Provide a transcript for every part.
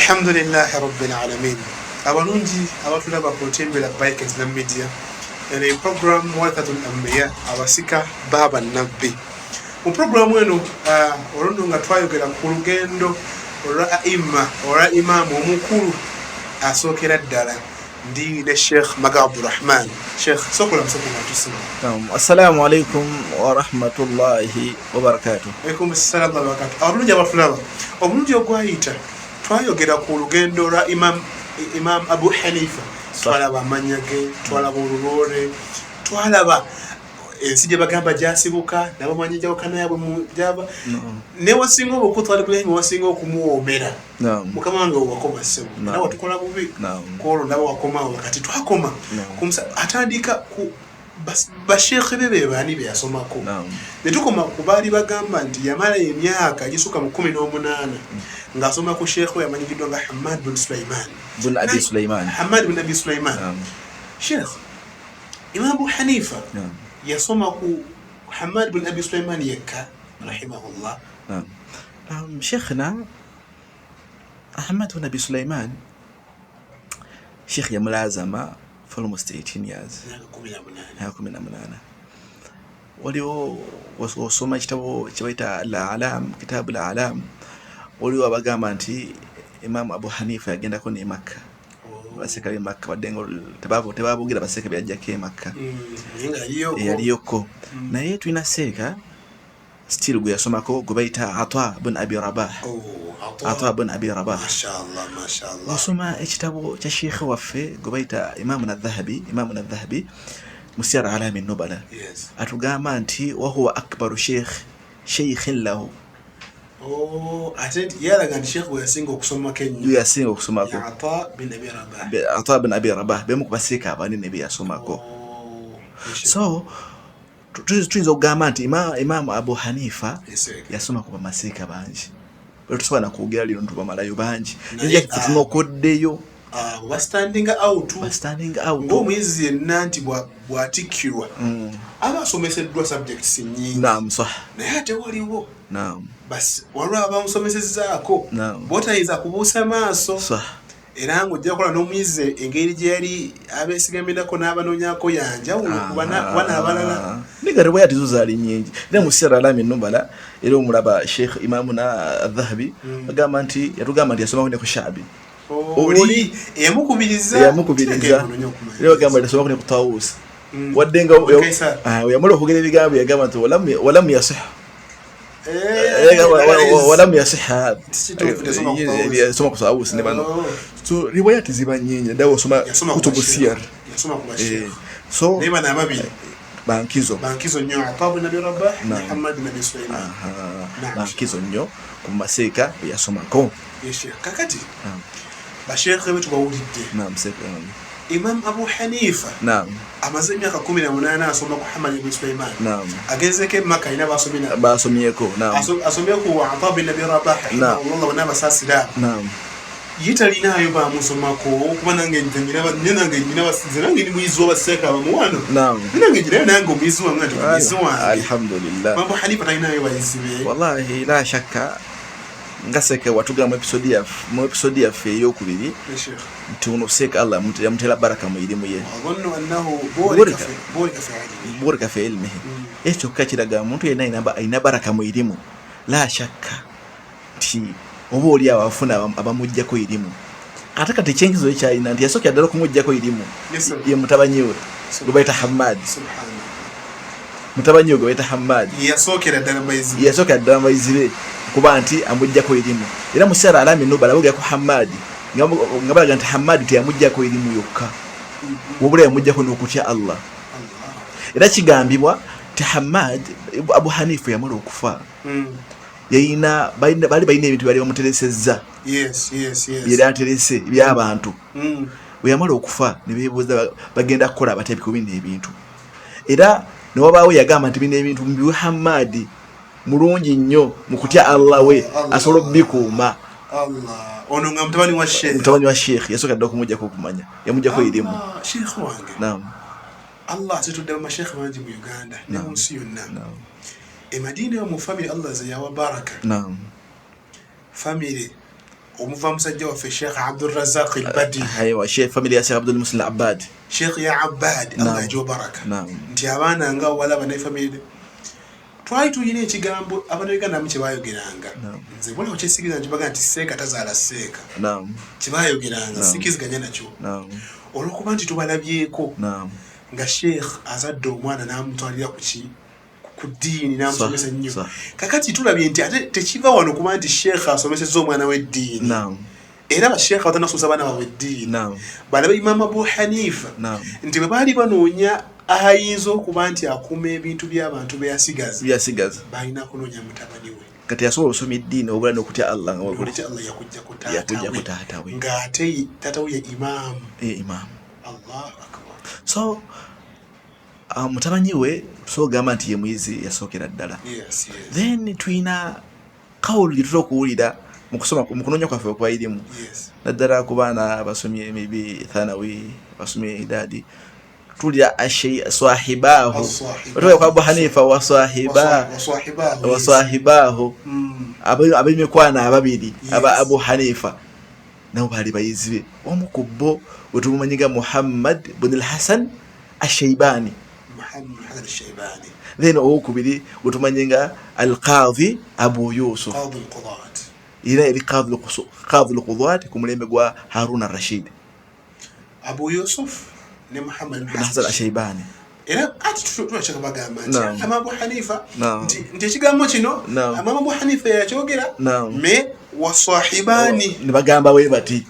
Alhamdulillahi rabbil alamin. Abalungi abatulaba ku lutimbe lwa Bike Islam Media, eno program Warathatul Anbiya, abasika b'abannabbi. Mu programu eno olwo nga twayogera ku lugendo olwa aima, olwa imaamu omukulu asookera ddala, ndi ne Sheikh Maga Abdurrahman. Sheikh, sokola musoko tusima. Naam, assalamu alaikum wa rahmatullahi wa barakatuh. Alaikum assalam wa barakatuh. Abalungi abatulaba, omulundi ogwayita twayogera ku lugendo lwa Imam Abu Hanifa. Twalaba amannya ge, twalaba olulwole, twalaba ensi gye bagamba gyasibuka, nabamanyi njawukana yabwe gyava, newasinga obukulu twali wasinga okumuwoomera. Mukama wange wewakoma ssebo, nawe tukola bubi kwolwo naba wakomawo. Kati twakoma atandika ku basheekhe be bebaani be yasomako, ne tukoma ku baali bagamba nti yamala emyaka egisuka mu 18 ng'asoma ku sheekhe we yamanyikiddwa nga Hamad bin Sulaiman, bin Abi Sulaiman. Hamad bin Abi Sulaiman. Sheekh, Imam Abu Hanifa yasoma ku Hamad bin Abi Sulaiman yekka rahimahullah? Sheekhna Ahmad bin Abi Sulaiman, sheekh yamulazama for almost 18 years, myaka 18. Waliwo osoma ekitabo kyebayita Al-Alam, kitabu Al-Alam, waliwo abagamba nti Imaamu Abu Hanifa yagendako ne Makka, baseka b'e Makka, wadde nga tebabugira baseka byajjako e Makka, yaliyoko. Naye tulina seeka still gwe yasomako gwe bayita Ata bun Abi Rabah. Ata bun Abi Rabah, osoma ekitabo kya sheikhe waffe gwe bayita Imamuna Dhahabi, Imamuna Dhahabi mu Siyar Alami Nubala atugamba nti wahuwa akbaru sheikhin lahu. Ate yalaga nti sheikh gwe yasinga okusomako ennyo yasinga okusomako Ata bin Abi Rabah, bemu ku basiika abanene be yasomako. So tuyinza okugamba nti Imaamu Abu Hanifa yasoma ku bamasiika bangi, tusobola nakwogera lino ntubamalayo bangi, naye tunokoddeyo bastandinga out bastanding out ng'omuyizi yenna nti bw'atikkirwa aba asomeseddwa subjects nnyingi. Naam, sah. Naye ate waliwo naam basi waliwo abamusomesezzaako bw'otayinza kubuusa maaso. Sah. Era ng'ojja kukola n'omuyizi engeri gye yali abeesigamirako n'abanoonyako yanjawulo ku bana abalala. Naye nga riwayati zo zaali nnyingi, era mu Siyar Alami Nubala era omulaba Sheikh Imamuna Dhahabi agamba nti yatugamba nti yasomako ne ku Shabi. Oli eyamukubiriza. Eyamukubiriza, era bagamba nti yasomako ne ku Tawusi, wadde nga yamala okwogera ebigambo yagamba nti walamu yasih, walamu yasiha, yasoma ku Tawusi ne bano. So riwayati ziba nnyingi naddala osoma kutubu siyar. So naye bano ababiri bankizo. Bankizo nnyo, Ata bin Abi Rabah ne Hamad bin Abi Sulaiman. Bankizo nnyo ku maseeka be yasomako. Kakati basheekhe be tubawulidde. Imam Abu Hanifa amaze emyaka 18 asoma ku Hamad bin Sulaiman, agenzeeko e Makka, alina basomye, basomyeko. Asomye ku Ata bin Abi Rabah rahimahullah, bonna abasaasira. Ye talinaayo bamusomako? Kuba nange nange nze nange ndi muyizi w'abaseeka abamuwano, nange ngirayo nange omuyizi wange nti muyizi wange. Alhamdulillah. Abu Hanifa talinayo bayizi be? Wallahi la shakka, nga seeka watugamba mu episode yaffe eyokubiri nti ono seeka Allah yamutera baraka mu irimu ye, burika fi ilmihi. Ekyo kyokka kiraga omuntu yenna alina baraka mu irimu, la shakka nti oba oli awo afuna abamugjako irimu. Ate kati ekyenkizo ekyalina nti yasookera ddala okumugjako irimu ye mutabanyi we gwe bayita Hamad, mutabanyi we gwe bayita Hamad yasookera ddala mubayizi be kuba nti amugjako irimu. Era mu Siyar Alami Nubala boogera ku Hamadi nga balaga nti Hamadi teyamugjako irimu yokka, wabula yamugjako n'okutya Allah. Era kigambibwa nti Hamad, Abu Hanifa yamala okufa, yayina baali balina ebintu byali bamuteresezza, byeri aterese ebyabantu. Bwe yamala okufa ne beebuuza bagenda kukola batya ku bino ebintu, era newabaawo yagamba nti bino ebintu mubiwe Hamadi, mulungi nnyo mu kutya Allah we, asobola okubikuuma. Ono nga mutabani wa sheikh. Mutabani wa sheikh yasooka dda okumugjako okumanya, yamugjako irimu. Sheikh wange. Naam. Allah asitudde bamashekhe bangi mu Uganda ne mu nsi yonna. Emadiina eyo mu famire Allah ze yawa baraka. Naam. Famire Omuva musajja waffe Sheikh Abdulrazaq Albadi. Aiwa, sheikh family ya Sheikh Abdul Muslim Abbad. Sheikh ya Abbad, Allah agiwe baraka. Nti abaana nga walaba ne family twali tulina ekigambo abanauganda mu kyebayogeranga, nze bulawo kyesigiriza nkibaga nti seeka tazaala seeka, kyebayogeranga sikiziganya nakyo olwokuba nti tubalabyeko nga sheikh azadde omwana n'amutwalira kuki ku ddiini n'amusomesa nnyo. Kakati tulabye nti ate tekiva wano kuba nti sheikh asomesezza omwana w'eddiini, era basheekha batanasomesa abaana baabwe eddiini balabe Imamu Abu Hanifa nti bwe baali banoonya ayinza okuba nti akuuma ebintu by'abantu beyasigaza, balina kunoonya mutabani we. Kati yasobola okusoma eddiini obula n'okutya Allah nga wekuli. Allah yakujja ku taata we ng'ate taata we ye imaamu. Imaamu. Allahu akbar. So mutabanyi we tusobola ogamba nti ye muyizi yasookera ddala. Then tulina kawulu gye tutera okuwulira mu kusoma, mu kunoonya kwaffe okwa irimu, naddala ku baana abasomye maybe thanawi, abasomye idadi, tulya swahibahu otuka kwa Abu Hanifa wasahibahu, ab'emikwano ababiri aba Abu Hanifa nabo baali bayizi be. Omu ku bo wetumumanyi nga Muhammad bun al-Hasan Ashaibani, then owokubiri wetumanyi nga Alqadhi Abu Yusuf, era eri Qadhi al-Qudat ku mulembe gwa Harun al-Rashid. Abu Yusuf ne Muhammad bin Hasan Ashaibani. Era ati tulakeka bagamba nti Imam Abu Hanifa nti ekigambo kino Imam Abu Hanifa yakyogera me wasahibani, ne bagamba we bati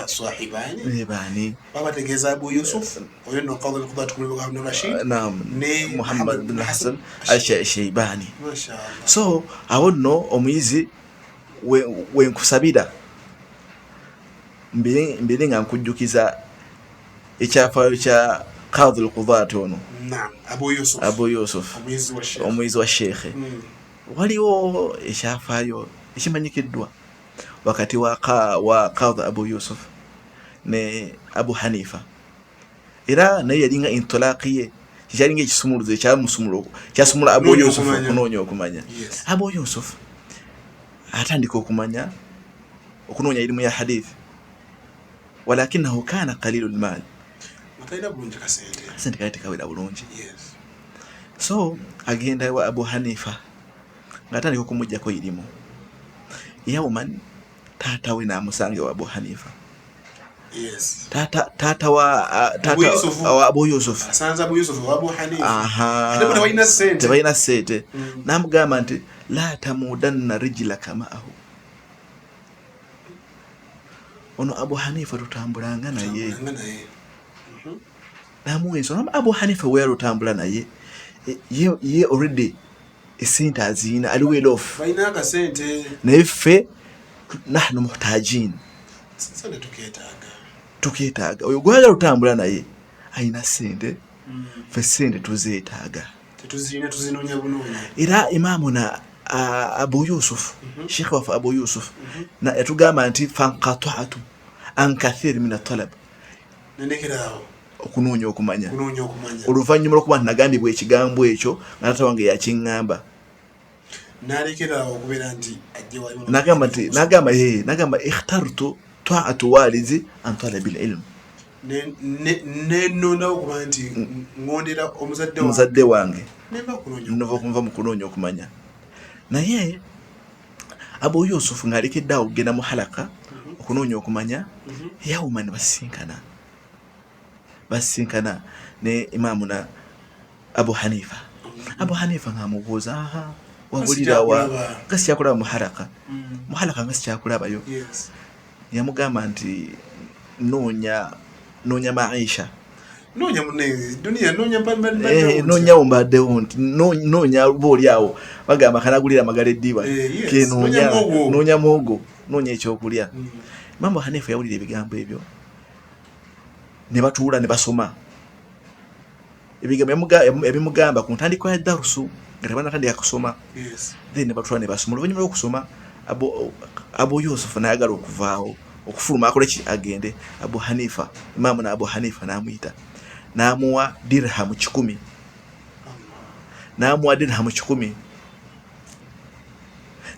sahibani bani babategeeza Abu Yusuf oyo no Qadhi al-Qudat ku mulembe gwa Harun al-Rashid ne Muhammad bin Hasan Ashaibani. So awo nno omuyizi wenkusabira mbere nga nkujjukiza ekyafaayo kya Qadhi al-Qudat ono Abu Yusuf omuyizi wa sheekhe. Waliwo ekyafaayo ekimanyikiddwa wakati wa Qadhi Abu Yusuf ne Abu Hanifa, era naye yalinga intilaqi ye kikyalinga ekisumuluzo ekyasumula Abu Yusuf okunoonya okumanya. Abu Yusuf atandika okumanya okunoonya irimu ya hadith, walakinahu kana qalilu lmal, sente kali tekawera bulungi. So agenda wa Abu Hanifa ng'atandika okumuggyako irimu. Yauman taata we n'amusanga ewa Abu Hanifa. Taata wa Abu Yusuf tebalina sente, n'amugamba nti la tamudanna rijlaka ma'ahu, ono Abu Hanifa tutambulanga naye. Namuwa ensonga Abu Hanifa weyali otambula naye ye already esente aziina, ali well off, naye ffe nahnu muhtajin, tuketaaga. Oyo gwagala otambula naye alina sente, ffe sente tuzeetaaga. Era imaamu na Abu Yusuf, sheikh waffe Abu Yusuf yatugamba nti fankatatu an kathir min atalab, okunoonya okumanya. Oluvannyuma lwokuba nti nagambibwa ekigambo ekyo nga taata wange yakiŋŋamba, nagamba nti nagamba ikhtartu taatu walidi an talabi lilmu, nenondawo okuba nti ngondera omuzadde wange nova okunva mu kunoonya okumanya. Naye Abu Yusuf ng'alekedde awo okugenda mu halaka okunoonya okumanya, yawuma ne basisinkana ne imaamu na Abu Hanifa. Abu Hanifa ng'amubuuza, aha, wabulirawa nga sikyakulaba mu halaka, mu halaka nga sikyakulabayo. Yamugamba nti noonya maisha, noonyawo mbaddewo nti noonya oba oli awo bagamba kanagulira amagala eddiba, noonya mwogo, noonya ekyokulya. Imaamu Hanifa yawulira ebigambo ebyo ne batuula ne basoma ebigambo ebimugamba ku ntandikwa ya darusu nga tebanatandika kusoma. Then ne batuula ne basoma. Oluvannyuma lw'okusoma Abu Yusuf n'ayagala okuvaawo okufuluma akole ki, agende. Abu Hanifa, imaamu na Abu Hanifa n'amuyita n'amuwa dirhamu 100, n'amuwa dirhamu 100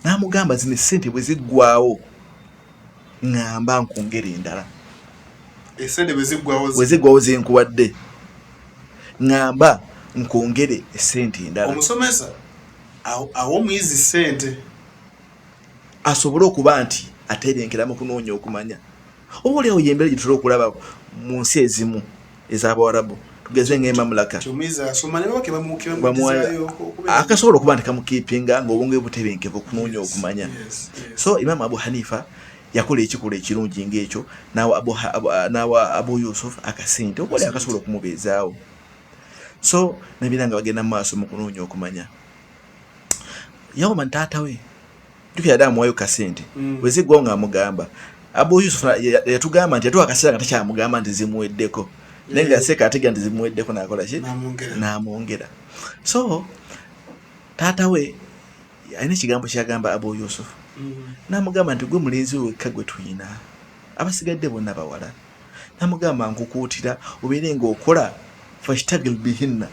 n'amugamba zino essente bwe ziggwawo Ŋŋamba nkwongere endala. Esente bwe ziggwawo Bwe ziggwawo zenkuwadde, ŋŋamba nkwongere esente endala. Omusomesa awa omuyizi sente asobole okuba nti atebenkera mu kunoonya okumanya. Oba oliawo yembeera gye tutera okulaba mu nsi ezimu ez'Abawarabu, tugeze ng'emamulaka. Nti omuyizi asoma ne baba Bamuwayo kebamuddizaayo akasobola okuba nti kamukiipinga ng'obwongo bwe butebenkevu okunoonya okumanya. So Imaamu Abu Hanifa yakola ekikolwa ekirungi ng'ekyo, n'awa Abu Yusuf akasente oba oli akasobola okumubeezaawo. So nabeera nga bagenda mu maaso mu kunoonya okumanya. Yawoma taata we, jjukira yali amuwayo kasente, bwe ziggwawo ng'amugamba. Abu Yusuf yatugamba nti yatuwa akaseera nga takyamugamba nti zimuweddeko, naye nga seeka ategeera nti zimuweddeko, n'akola ki? N'amwongera. N'amwongera. So taata we alina ekigambo kyeyagamba Abu Yusuf, n'amugamba nti gwe mulenzi wekka gwe tuyina, abasigadde bonna bawala. N'amugamba, nkukuutira obeere ng'okola, fashtagil bihinna,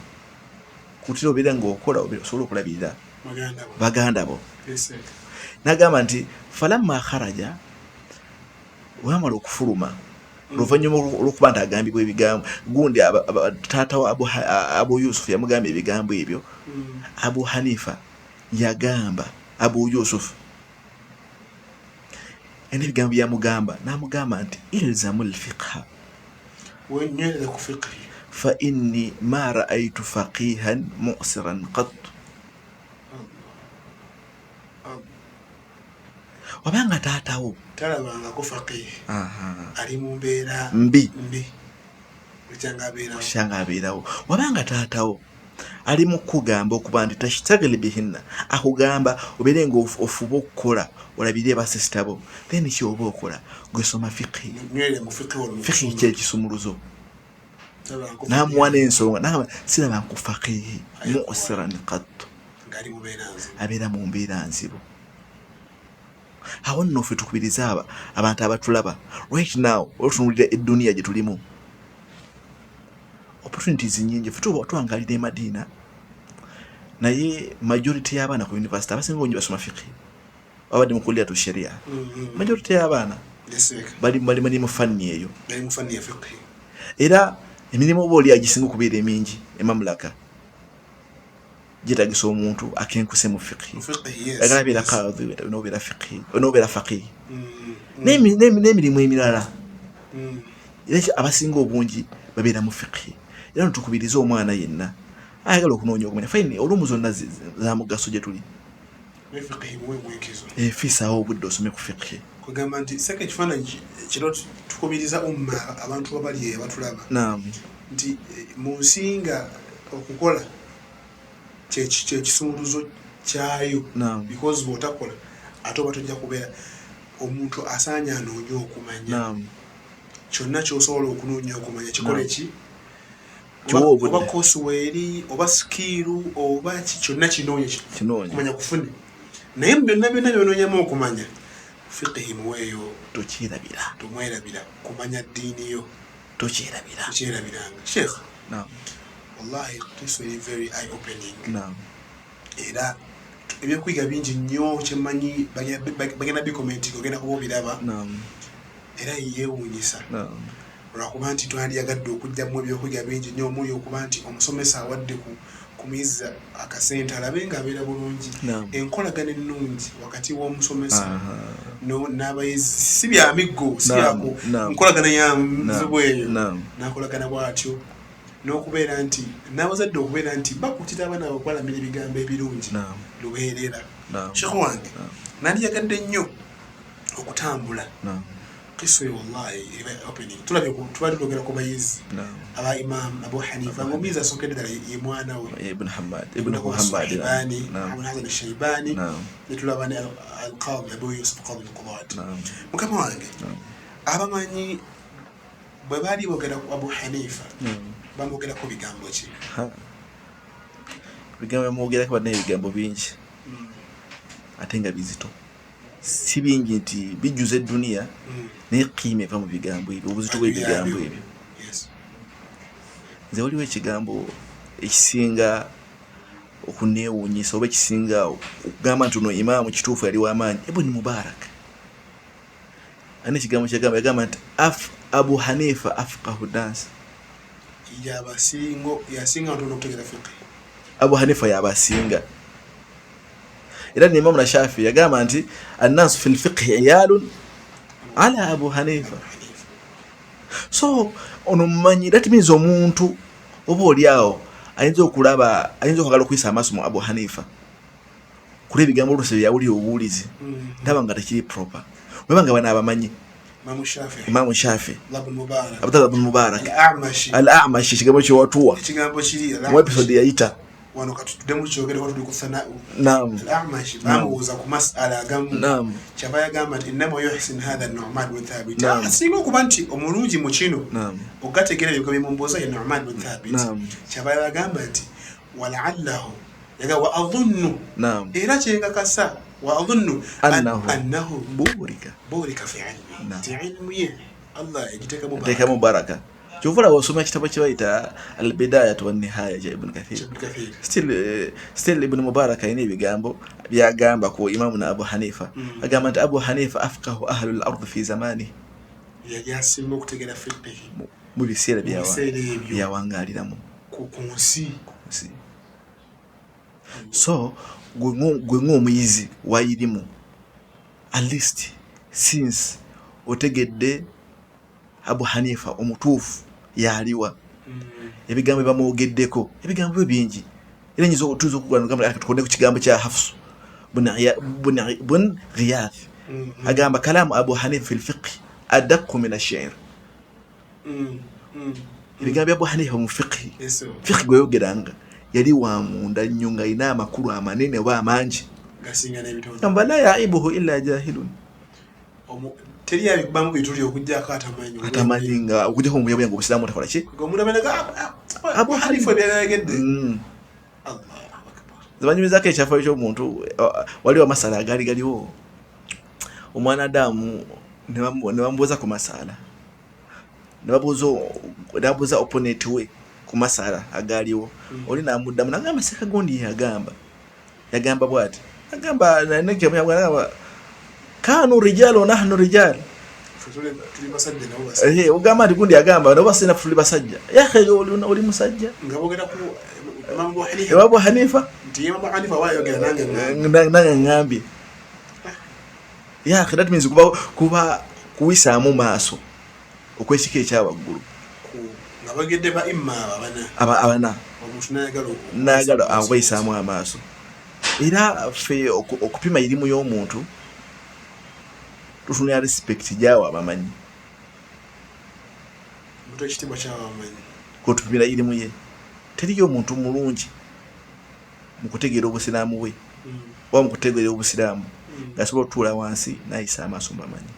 kuutira obeere ng'okola osobole okulabirira baganda bo. Baganda bo. Yes, sir. N'agamba nti falamma kharaja, wamala okufuluma oluvannyuma olw'okuba nti agambibwa ebigambo gundi, taata wa Abu Yusuf yamugamba ebigambo ebyo. Abu Hanifa yagamba Abu Yusuf era ebigambo byamugamba, n'amugamba nti ilzamu lfiqha Wenywerere ku fiqhi. Fa inni ma raaitu faqihan musiran qattu. Wabanga taatawo talabangako faqihi ali mu mbeera mbi mbi bukyanga abeerawo. Kukyanga abeerawo. Wabanga taatawo ali mu kugamba okuba nti tashtagil bihinna, akugamba obeere nga ofuba okukola olabirire basisita bo, then kyoba okola gwesoma fiqhi. Nywerere mu fiqhi olwo. Fiqhi kyekisumuluzo. Talabangako N'amuwa n'ensonga, n'agamba siraba nku faqihi musiran qattu ng'ali mu mbeera nzibu. Abeera mu mbeera nzibu. Awo nno ffe tukubiriza aba abantu abatulaba right now, olutunuulira eduniya gye tulimu, opportunities nyingi. Ffe tuba twangalira e Madiina, naye majority y'abaana ku university abasinga obungi basoma fiqhi, babadde mu kulliyatu sharia. Majority y'abaana Yes, sir. bali mu fanni eyo. Bali mu fanni ya fiqhi. Era emirimu oba oli agisinga okubeera emingi emamulaka gyetagisa omuntu akenkuse mu fiqhi. Mu fiqhi, yes. Ayagala beera kadhi, nobeera fiqhi, nobeera faqihi. N'emirimu emirala, era abasinga obungi babeera mu fiqhi. Era notukubiriza omwana yenna ayagala okunoonya okumanya, fine, olumu zonna za mugaso gye tuli. Ne fiqhi muwe mwenkizo. Efiisaawo obudde osome ku fiqhi. Kugamba nti seka ekifaananyi kino tukubiriza umma, abantu abali eyo abatulaba, nti mu nsi nga okukola kyekisumuluzo kyayo, because bw'otakola ate oba tojja kubeera omuntu asaanye anoonye okumanya. Kyonna ky'osobola okunoonya okumanya kikole ki? Kiwa obudde. Oba course weeri, oba skill, oba ki, kyonna kinoonye. Kinoonye. Kumanya kufune, naye mu byonna byonna byonoonyamu okumanya, fiqihi muweeyo. Tokyerabira. Tomwerabira kumanya ddiini yo. Tokyerabira. Tokyerabiranga, sheikh. Wallahi this is very eye opening. Era ebyokuyiga bingi nnyo kyemmanyi bagenda bicommenting, ogenda kuba obiraba. Era yeewuunyisa lwakuba nti twandyagadde okugyamu ebyokuyiga bingi nnyo, omuli okuba nti omusomesa awadde ku muyizi akasente alabe ng'abeera bulungi, enkolagana ennungi wakati w'omusomesa n'abayizi, si bya miggo, si byaku nkolagana ya nzibu eyo. N'akolagana bw'atyo n'okubeera nti n'abazadde okubeera nti bakutira abaana baabwe okubalamira ebigambo ebirungi lubeerera. Sheikh wange, nandyagadde nnyo okutambula kiswe, wallahi eba opening. Tulabye tubadde twogera ku bayizi aba Imam Abu Hanifa, ngaomuyizi asookedde ddala ye mwana we Ibn Hamad, Ibn Muhammad. Shaibani, Abu Hasan Shaibani, netulaba ne Alqadi Abu Yusuf Qadi Alqudat. Mukama wange, abamanyi bwe baali boogera ku Abu Hanifa, bamwogerako bigambo ki? Bigambo bamwogerako badde ebigambo bingi ate nga bizito, si bingi nti bijjuza edduniya, naye kiima eva mu bigambo ebyo, obuzito bw'ebigambo ebyo. Nze waliwo ekigambo ekisinga okuneewuunyisa oba ekisinga okugamba nti ono imaamu kituufu yali w'amaanyi, Ibuni Mubarak. Alina ekigambo kyagamba, yagamba nti Abu Hanifa afqahu dance. Yasinga ntono okutegera fiqh. Abu Hanifa yabasinga. Era ne Imamu Shafi yagamba nti annasu fil fiqhi iyalun ala Abu Hanifa. So ono mumanyi, that means omuntu oba oli awo ayinza okulaba, ayinza okwagala okuyisa amaaso mu Abu Hanifa kula ebigambo oluusi byeyawulira obuwulizi, ndaba nga tekiri proper, weba nga bano abamanyi Imamu Shafi, Abdallah bnu Mubarak, Al Amashi, ekigambo kyewatuwa mu episode yayita. Wano katuddemu kyogereko, tuli ku thanau. Naam. Al-A'mashi bamubuuza ku masala agamu. Naam. Kyava yagamba nti innama yuhsin hatha Nu'man bin Thabit. Naam. Asinga okuba nti omulungi mu kino Naam. ogategeera ebyo bimumbuuza ye Nu'man bin Thabit. Naam. Kyava yagamba nti walaallahu yaga wa adhunnu. Naam. Era kyenkakasa wa adhunnu annahu. Annahu burika burika fi ilmi. Naam. Nti ilmu ye Allah egiteekamu teekamu baraka. Kyova olaba osoma ekitabo kye bayita Albidayatu Wannihaya kya Ibuni Kathir. Ibn Kathir. Still Ibuni Mubarak alina ebigambo byagamba ku Imamu na Abu Hanifa. Agamba nti Abu Hanifa afqahu ahlu l ardi fi zamani. Yali asinga okutegeera fiqhi mu biseera mu biseera ebyo. Byawangaliramu ku nsi. Nsi. So gwe ng'omuyizi wa irimu, at least since otegedde Abu Hanifa omutuufu yaliwa, ebigambo bamwogeddeko, ebigambo byo bingi, era nyinza tuyinza okugamba tukonde ku kigambo kya Hafsu bun Ghiyath. Agamba kalamu Abu Hanifa fi lfiqhi adaqu min ashair. Ebigambo bya Abu Hanifa mu fiqhi, fiqhi gweyogeranga yali wa munda nnyo, nga alina amakulu amanene oba amangi. Gasinga n'ebitono. Gamba la yaibuhu illa jahilun. Teri abikubamu bituli okuggyako atamanyi. Atamanyi, nga okujjako omuyabuya nga obusiraamu takola ki. Omuntu abeera Abu Abu Hanifa byayogedde. Allahu akbar. Zibanyumizako ekyafaayo ky'omuntu, waliwo amasala agaali galiwo omwana Adamu, ne bamubuuza ku masala, ne babuuza opponent we ku masala agaaliwo. Oli namuddamu nagamba Sekagondi yagamba bwati, agamba agamba kanu rijal wa nahnu rijal. Ffe tuli basajja nabo basajja. Ogamba nti gundi agamba nabo basajja, naffe tuli basajja. Yahe, oli musajja. Nga boogera ku Imam Abu Hanifa. Ewa Abu Hanifa. Nti Imam Abu Hanifa wayogera nange ngambye. Nange ngambye. Yahe, that means kuba kuwisaamu maaso okwekika ekyawaggulu. Nga bagedde ba imma abo abana. Abana. Omuntu n'ayagala n'ayagala abayisaamu amaaso. Era ffe okupima irimu y'omuntu tutunula respect gyawa abamanyi. Omuntu ekitiibwa ky'abamanyi. Kotupimira irimu ye. Teriyo omuntu mulungi mu kutegeera obusiraamu bwe, oba mu kutegeera obusiraamu, ng'asobola okutuula wansi n'ayisa amaaso mu bamanyi.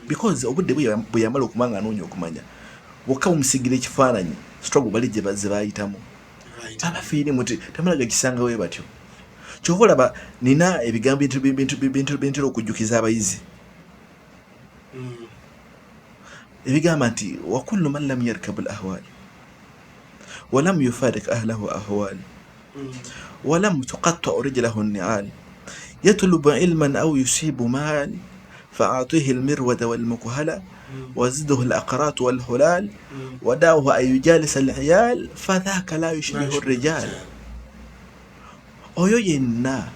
Because obudde bwe yamala okuba nga anoonya okumanya bwokka bumusigira ekifaananyi struggle bali gye bazze bayitamu. Abafe irimu tamala gagisanga we batyo. Kyova olaba nina ebigambo bintera okujjukiza abayizi. Ebigamba nti wa kullu man lam yarkabu al ahwal wa lam yufarik ahlahu ahwal wa lam tuqatta rijlahu an-ni'al yatlubu ilman aw yusibu mal fa'atihi al-mirwada wal-mukhala wazidhu al-aqrat wal-hulal wada'uhu an yujalisa al-'iyal fadhaka la yushbihu ar-rijal. Oyo yenna,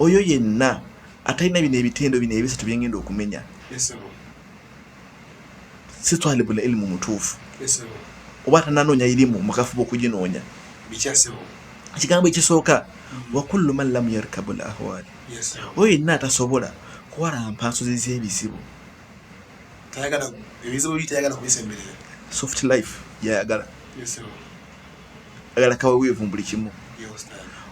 oyo yenna atalina bino ebitendo bino ebisatu byengenda okumenya, si twalibul ilmu mutuufu, oba atananoonya irimu mukafuba okuginoonya. Ekigambo ekisooka, wa kullu man lam yarkabu l ahwal, oyo yenna atasobola kuwalampa nsozi z'ebizibu. Ebizibu biri tayagala kubisemberera. Soft life yayagala, agala kaweweevu mu buli kimu.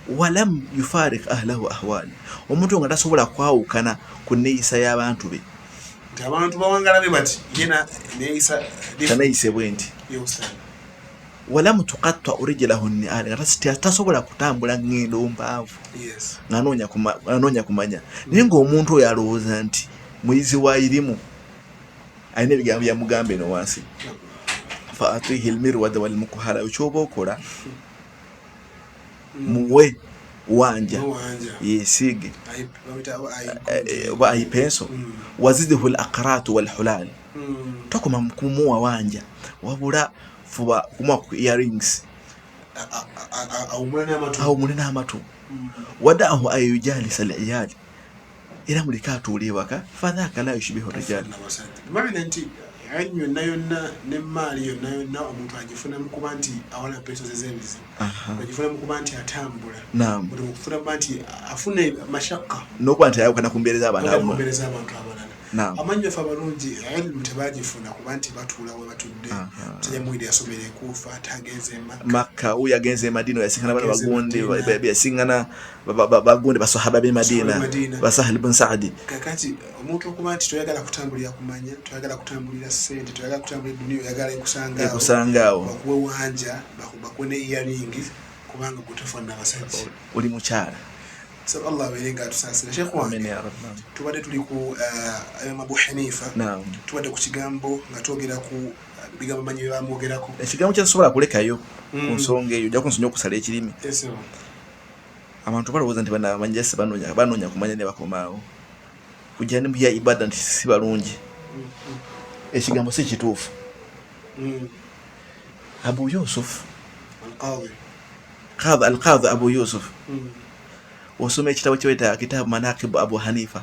Walam yufarik ahlahu ahwal, omuntu nga tasobola kwawukana ku neeyisa y'abantu be. Nti abantu bawangala be bati, ye neeyisa taneeyise bwe nti. Walam tuqatta rijlahu ni'al, nga tasobola kutambula ngendo mpanvu ng'anoonya kumanya. Naye ng'omuntu oyo alowooza nti muyizi wa irimu, alina ebigambo byamugamba eno wansi, fa atihi lmirwada walmukuhala, ekyoba okola muwe Wanja yesiige oba ayipenso. Wazidhu laqratu walhulal, tokoma kumuwa wanja, wabula fuba kumuwa ku earrings, awumule n'amatu. Wadaahu an yujalisa liyali, era muleke atuule ewaka, fadhaka la yushbihu rijal. Maana nti ilmu yonna yonna n'emmaali yonna yonna omuntu agifuna mu kuba nti awala peso ze z'ebizibu, agifuna mu kuba nti atambula, okufuna kuba nti afuna mashakka, n'okuba nti ayawukana ku mbeera z'abantu abalala. Amanyi baffe abalungi ilmu tebagifuna kuba nti batuula we batudde. Musajja muwidi yasomera ekuufa, ate agenze Makka, oyo agenze e Madina, yasinkana bano bagundi, yasinkana bagundi basahaba b'e Madina, basahal bun Saadi. Kakati omuntu okuba nti toyagala kutambulira kumanya, toyagala kutambulira sente, toyagala kutambulira duniya, oyagala ekusangaawo, bakuwe wanja, bakuwe ne earring, kubanga gwe tofaanana abasajja, oli mukyala. Saba Allah abeere nga atusaasira. Sheikh wange, tubadde tuli ku Imam Abu Hanifa, tubadde ku kigambo nga twogera ku bigambo manyi bye bamwogerako. Ekigambo kyasobola kulekayo ku nsonga eyo, ojja kunsonyiwa okusala ekirimi. Abantu balowooza nti bano abamanyi just banoonya kumanya ne bakomaawo kujja ne ya ibada nti si balungi. Ekigambo si kituufu. Abu Yusuf Alqadhi Abu Yusuf, osoma ekitabo kyebayita kitabu Manakibu Abu Hanifa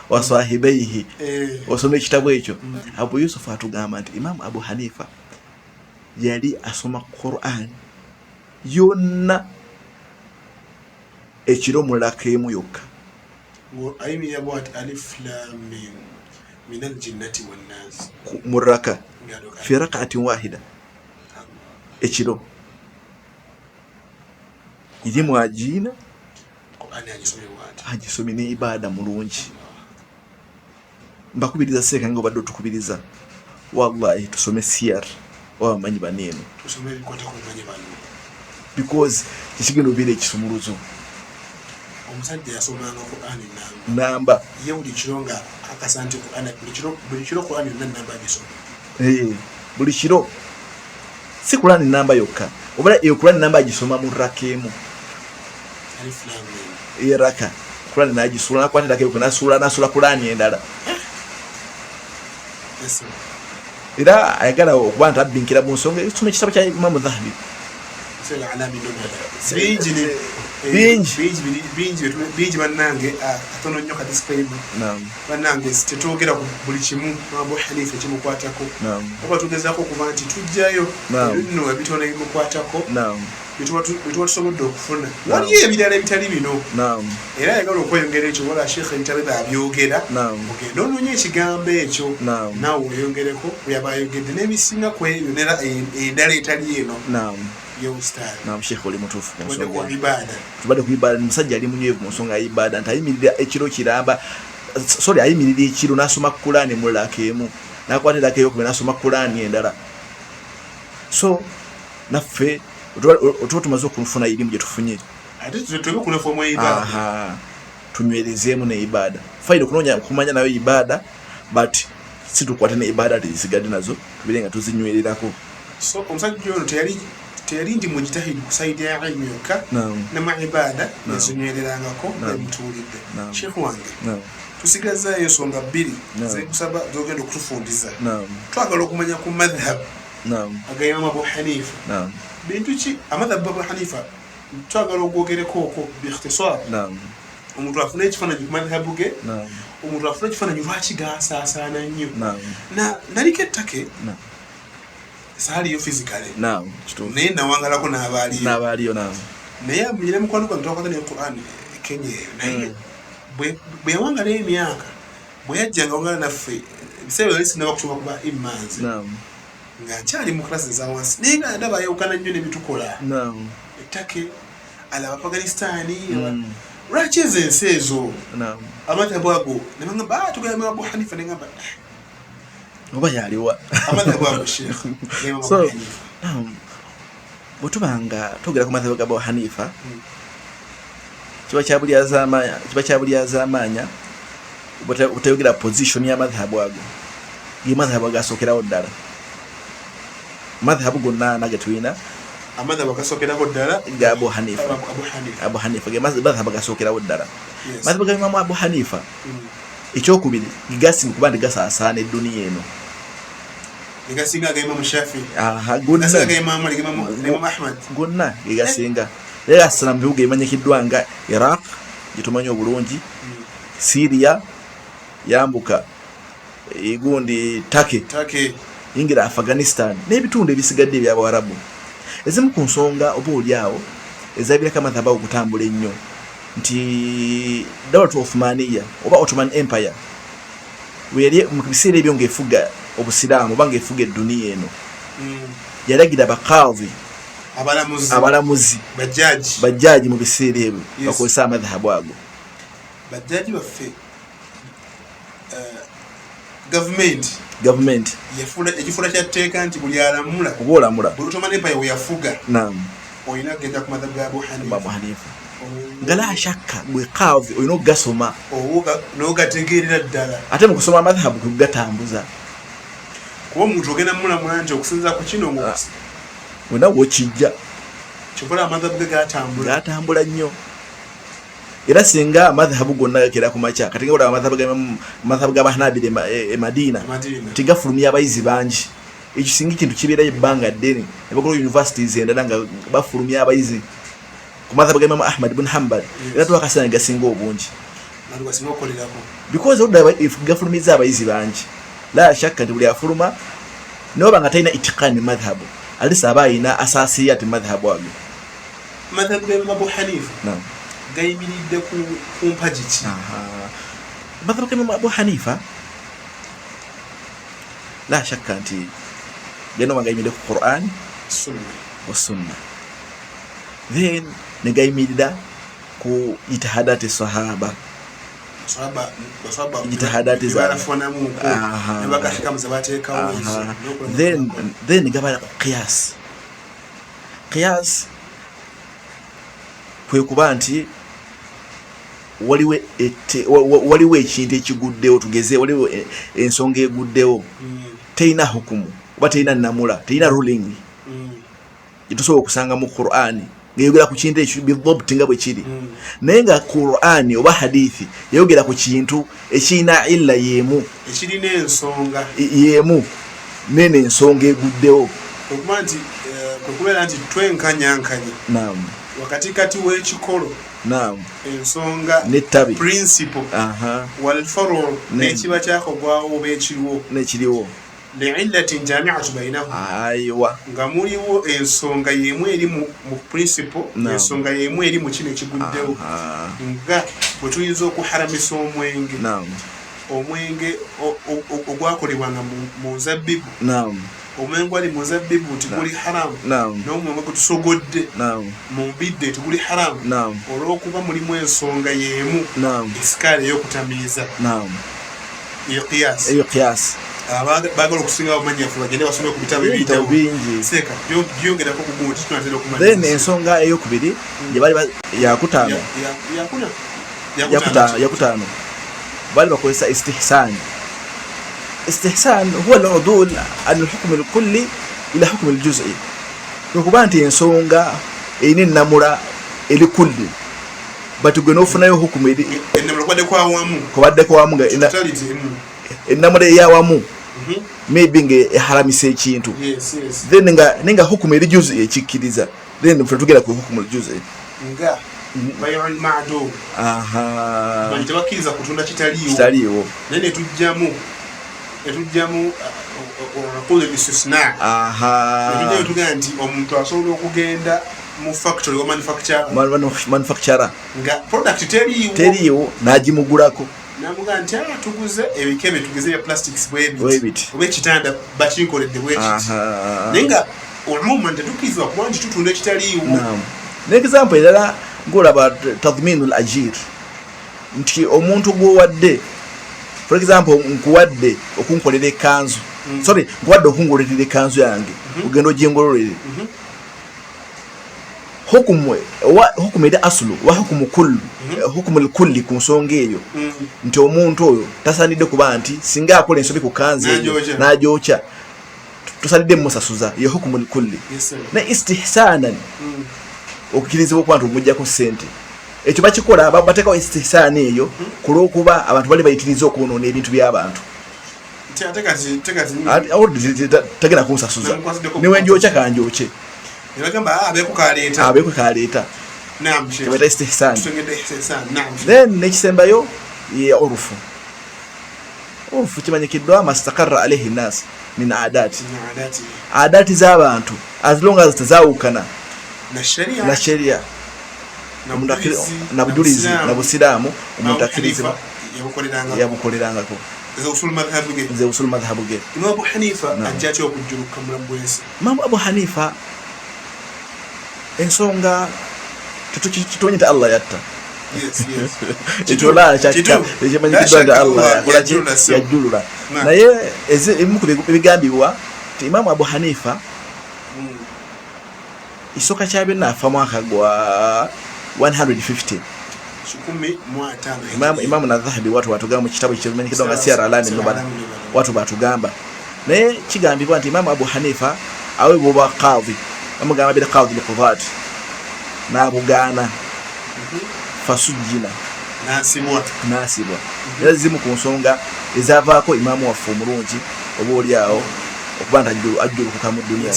wasahibaihi, osoma ekitabo ekyo, Abu Yusuf atugamba nti Imamu Abu Hanifa yali asoma Quran yonna ekiro mulaka emu yokka. Muraka fi rakaatin wahida, ekiro irimu agiina agisomye ne ibaada mulungi. Mbakubiriza seeka nga obadde otukubiriza, wallahi tusome siyar wabamanyi baneeno, because tekigenda obeera ekisumuluzo. Omusajja yasomanga Qur'ani namba ye buli kiro, nga akakasa nti buli kiro Qur'ani yonna namba agisoma. Buli kiro, si Qur'ani namba yokka, oba eyo Qur'ani namba agisoma mu raka emu, eraka Qur'ani nagisula, nakwata eraka eyo nasula, nasula Qur'ani endala. Era ayagala okuba nti abbinkira mu nsonga, soma ekitabo kya Imamu Dhahabi. Bingi bannange, katono nnyo ka disclaimer. Bannange, tetwogera ku buli kimu Abu Hanifa ekimukwatako, oba tugezaako okuba nti tujjayo ebinno ebitono ebimukwatako byetuba tusobodde okufuna. Waliyo ebirala ebitali bino, era ayagala okweyongera ekyo, wala sheekh ebitabo babyogera, ogende onoonya ekigambo ekyo naawe oyongereko bweyaba ayogedde n'ebisinga ku ebyo nera endala etali eno. Sheekh, oli mutuufu. Tubadde ku ibaada. Omusajja ali munywevu mu nsonga ya ibaada, nti ayimirira ekiro kiramba, sorry, ayimirira ekiro n'asoma Kulaani mulaka emu, n'akwata eraka eyokubiri n'asoma Kulaani endala. So naffe otuba tumaze okufuna irimu gye tufunye, tunywerezeemu ne ibaada. Fine, okunoonya kumanya nayo ibaada, but si tukwate ne ibaada tezisigadde nazo tubeere nga tuzinywererako. So omusajja ono teyali nti mujtahidi ku side ya ilmu yokka, ne mu ibaada yazinywererangako. Emutuulidde, sheekh wange, tusigazaayo ensonga bbiri zekusaba zogenda okutufundiza. Twagala okumanya ku madhhab aga Imamu Abu Hanifa. Bintu ki amadhhabu Abu Hanifa? Twagala ogwogereko okwo biikhtisar, omuntu afune ekifaananyi ku madhhabu ge, omuntu afune ekifaananyi lwaki gasaasaana nnyo. Naliko ettake, saaliyo physically, naye nawangalako n'abaaliyo, naye nyina mukwano gwange twakwata ne Quran e Kenya eyo, naye bwe yawangala emyaka, bwe yajjanga wangala naffe, ebiseera byali sinaba kusoma kuba immanze nga nkyali mu klasi eza wansi, naye nga ndaba ayawukana nnyo nebitukola ettake ala Abapaganistaani. Lwaki ezo ensi ezo amadhabu ago? Nebagamba tugamba Abu Hanifa, negamba oba yaliwa amadhabu ago, sheekh? So bwe tuba nga twogera ku madhabu ga Abu Hanifa, kiba kya bulyazaamaanya butayogera position ya madhabu ago. Ge madhabu agasookerawo ddala, madhabu gonna ana ge tulina. Amadhhabu agasookerawo ddala ga Abu Hanifa. Abu Hanifa. Abu Hanifa ge madhhabu agasookerawo ddala. Yes. Madhhabu ga Imamu Abu Hanifa ekyokubiri gegasinga kuba nti gasaasaana edduniya eno. Negasinga aga Imamu Shafi. Aha, gonna. Gasinga aga Imamu Ali, Imamu Ahmad. Gonna gegasinga. Era gasaana mu bibuga ebimanyikiddwa nga Iraq gyetumanyi obulungi, Syria, yambuka egundi Turkey, Turkey, yingira Afghanistan n'ebitundu ebisigadde eby'Abawarabu. Ezimu ku nsonga oba oli awo ezabirako amadhhabu ago okutambula ennyo nti Dawlatu Uthmaniya oba Ottoman Empire we yali mu biseera ebyo ng'efuga Obusiraamu oba ng'efuga edduniya eno, yalagira baqaadhi, abalamuzi, abalamuzi, bajaji, bajaji mu biseera ebyo Yes. bakozesa amadhahabu ago. Bajaji baffe, gavumenti gavumenti yagifuula kya tteeka nti buli alamula oba olamula buli Ottoman Empire we yafuga naam olina kugenda ku madhhabu ga Abu Hanifa. Abu Hanifa nga la shakka gwe qadhi olina okugasoma n'ogategeerera ddala. Ate mu kusoma amadhahabu kwe kugatambuza. Kuba omuntu ogenda mulamula nti okusinziira ku kino wena wokijja kyokola amadhabu ge gatambula gatambula nnyo. Era singa amadhahabu gonna gakera ku makya kati nga olaba amadhahabu g'Abahanabira e Madina Madina. Tigafulumya abayizi bangi. Ekyo singa ekintu kibeerayo ebbanga ddene ne bakola universities endala nga bafulumya abayizi ku madhahabu ga Imamu Ahmad bin Hanbal, era twakaseera ne gasinga obungi bantu basinga okukolerako because oludda gafulumiza abayizi bangi. La shakka nti buli afuluma noba nga talina itiqani madhhabu alisa aba alina asasiyati madhhabu ago. Madhabu ga Imamu Abu Hanifa Naam. gayimiridde ku mpagi ki? Aha. Madhhabu ga Imamu Abu Hanifa la shakka nti galina oba gayimiridde ku Quran Sunna wa sunna, then ne gayimirira ku ijtihadati sahaba. Baswaba Ijtihadati zaabwe. balafunamuko Aha. ne bakahikamu ze bateekawo ezo. Aha. Then gabala ku qiyas. Qiyas kwe kuba nti waliwo waliwo ekintu ekiguddewo, tugeze waliwo ensonga eguddewo, terina hukumu oba terina namula, terina ruling gyetusobola okusanga mu Qur'ani ngeyogera ku kintu ekyo bidhabt nga bwe kiri, naye nga Qur'ani oba hadithi yayogera ku kintu ekirina illa y'emu ekirina ensonga y'emu nene ensonga eguddewo. Okuba nti kwe kubeera nti twenkanyankanya naam wakatikati w'ekikolo naam ensonga n'ettabi principle aha walfaru n'ekiba kyakogwawo oba ekiriwo n'ekiriwo liillatin jamiatu bainahu aiwa nga muliwo ensonga y'emu eri mu principle, Naam. ensonga y'emu eri mu kino ekiguddewo, aha nga bwe tuyinza okuharamisa omwenge, naam omwenge ogwakolebwanga mu nzabbibu, naam omwenge gwali mu nzabbibu nti guli haramu, naam n'omwenge gwe tusogodde naam mu mbidde nti guli haramu, naam olw'okuba mulimu ensonga y'emu, naam esikaali ey'okutamiiza. Naam Eyo qiyasi. Eyo qiyasi. Baagala okusinga abamanyafu bagende basome ku bitabo ebitabo ebiyitawo bingi. Seeka byongerako ku gundi tunatera okumanya. Then ensonga eyokubiri gye bali yakutaano. Yakuna. Yakutaano bali bakozesa istihsan. Istihsan huwa aludul an alhukmu alkulli ila hukmu aljuzi, kwekuba nti ensonga erina ennamula eri kulli, but gwe n'ofunayo hukumu eri ennamula kubadde kwawamu kubaddeko wamu nga totality emu ennamula eyawamu maybe nga eharamisa ekintu, yes. Then nga nenga hukumu eri juzi ekikkiriza, then ffe tugenda ku hukumu juzi. Nga bay'ul ma'dum, aha manyi tebakkiriza kutunda kitaliiwo, kitaliiwo, naye netujjamu uqud al-istisna, aha netujjamu tugamba nti omuntu asobola okugenda mu factory wa manufacturer, manufacturer nga product teriiwo, teriiwo n'agimugulako, namugaa nti "Ah, tuguze ebikebe, tugeze ebya plastics bwe bwebiti biti. Oba ekitanda bakinkoledde bwekiti," naye nga umuman tetukkirizibwa kuba nti tutunda ekitaliiwo. Naam, n'example erala ng'olaba tadhminu l ajir, nti omuntu gw'owadde, for example nkuwadde okunkolera ekanzu, sorry, nkuwadde okungololera ekanzu yange, ogenda ogingololere, hukumu owa hukumu eri asulu oba hukumu kullu, hukumu lkulli ku nsonga eyo, nti omuntu oyo tasaanidde kuba nti singa akola ensobi ku kanzu eyo N'agyokya. n'agyokya. Tosalidde musasuza, ye hukumu lkulli. Naye istihsanan, okukkirizibwa okuba nti omuggyako sente, ekyo bakikola, bateekawo istihsaani eyo ku lw'okuba abantu bali bayitiriza okwonoona ebintu by'abantu. Tagenda kunsasuza, newenjokya kanjokye, abeeko kaleeta, kebaita istihsaani. Then nekisembayo ye urufu. Urufu kimanyikiddwa mastakarra alaihi nnas min adati, adati z'abantu, as long as tezawukana na sheria na bujulizi na busiraamu, omuntu akkirizibwa yabukolerangako. Nze usul madhhabu ge. Imamu Abu Hanifa, ensonga tetukitonye nti Allah yatta, ekyo ekimanyikiddwa nti Allah yakolaki, yajjulula. Naye ebimu ku ebigambibwa nti Imamu Abu Hanifa, ekisooka kya byonna, afa mwaka gwa 150. Imamu Nadhahabi watu batugamba mu kitabo kimanyikiddwa nga Siyar Alami Nubala, watu batugamba. Naye kigambibwa nti Imamu Abu Hanifa aweebwa obwa qadhi, bamugamba bil qadhi lqudat, n'abugaana, fasujjina, nasibwa. Era zimu ku nsonga ezavaako imaamu waffe omulungi oba oli awo okuba nti ajjulukuka mu duniya,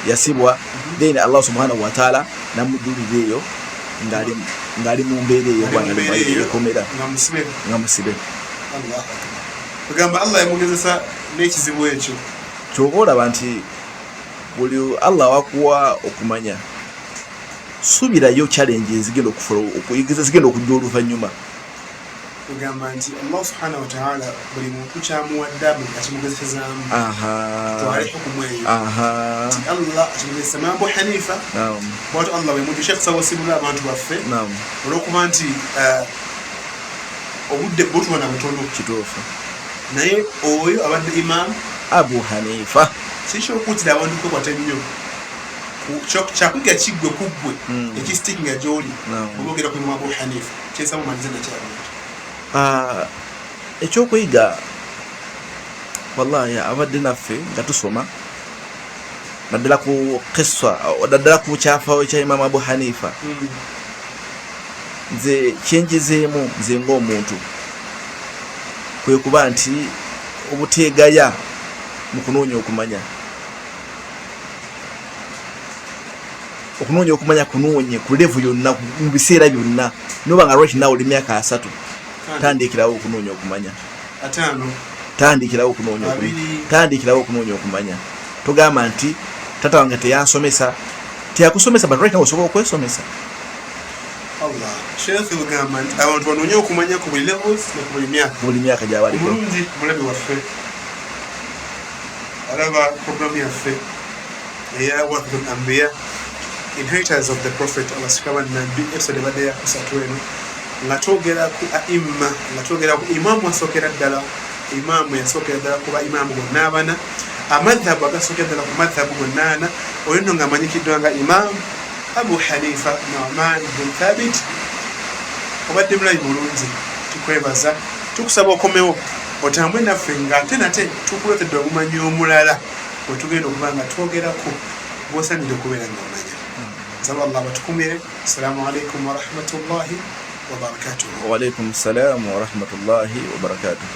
yasibwa. Then Allah subhanahu wataala namujjulira eyo ng'ali mu mbeera eyo, ekomera nga musibe. Kugamba Allah yamugezesa n'ekizibu ekyo. Kyoba olaba nti buli Allah wakuwa okumanya, suubirayo challenge ezigenda zigenda okujja oluvannyuma. Kugamba nti Allah subhanahu wataala buli muntu kyamuwadde akimugezesezaamu. Twale hukumu eyo nti Allah akimugezesa Abu Hanifa bwatyo Allah bwemuju. Sheekh sawasibula abantu baffe olwokuba nti obudde butubona butono. Kituufu. Naye oyo abadde Imam Abu Hanifa. Kikyokuutira abantu kwekwata ennyo kyakuyiga kiggwe kuggwe ekistickinga gyoli oba ogenda ku Imam Abu Hanifa, kyensaba omalize nakyabantu. Ekyokuyiga, wallahi, abadde naffe nga tusoma naddala ku kissa, naddala ku kyafaayo kya Imamu Abu Hanifa, nze kyenjizeemu nze ng'omuntu kwe kuba nti obuteegaya mu kunoonya okumanya. Okunoonya okumanya kunoonye ku level yonna, mu biseera byonna. Noba nga right now oli myaka 30, tandikirawo okunoonya okumanya. Tandikirawo okunoonya, tandikirawo okunoonya okumanya. Togamba nti tata wange teyansomesa, teyakusomesa, but right now osobola okwesomesa. Sheekh ogamba nti abantu banoonye okumanya ku buli levels ne ku buli myaka. Buli myaka gyabaliko. Omulungi mulabi waffe alaba programu yaffe eya Warathatul Anbiya, Inheritors of the Prophet, abasika bannabbi, episode ebadde yakusatu eno nga twogera ku aimma, nga twogera ku imaamu asookera ddala, imaamu yasookera ddala kuba imaamu bonna abana, amadhabu agasookera ddala ku madhabu gonna ana, oyo nno ng'amanyikiddwa nga Imaamu Abu Hanifa Nu'man bin Thabit. Obadde mulabi mulungi, tukwebaza, tukusaba okomewo otambule naffe ng'ate nate tukuleetedde omumanyi omulala wetugenda okuba nga twogerako gwosanidde okubeera nga omanya. Nsaba Allah batukumire. Assalamu alaikum warahmatullahi wabarakatuhu. Waalaikum salam warahmatullahi wabarakatuh.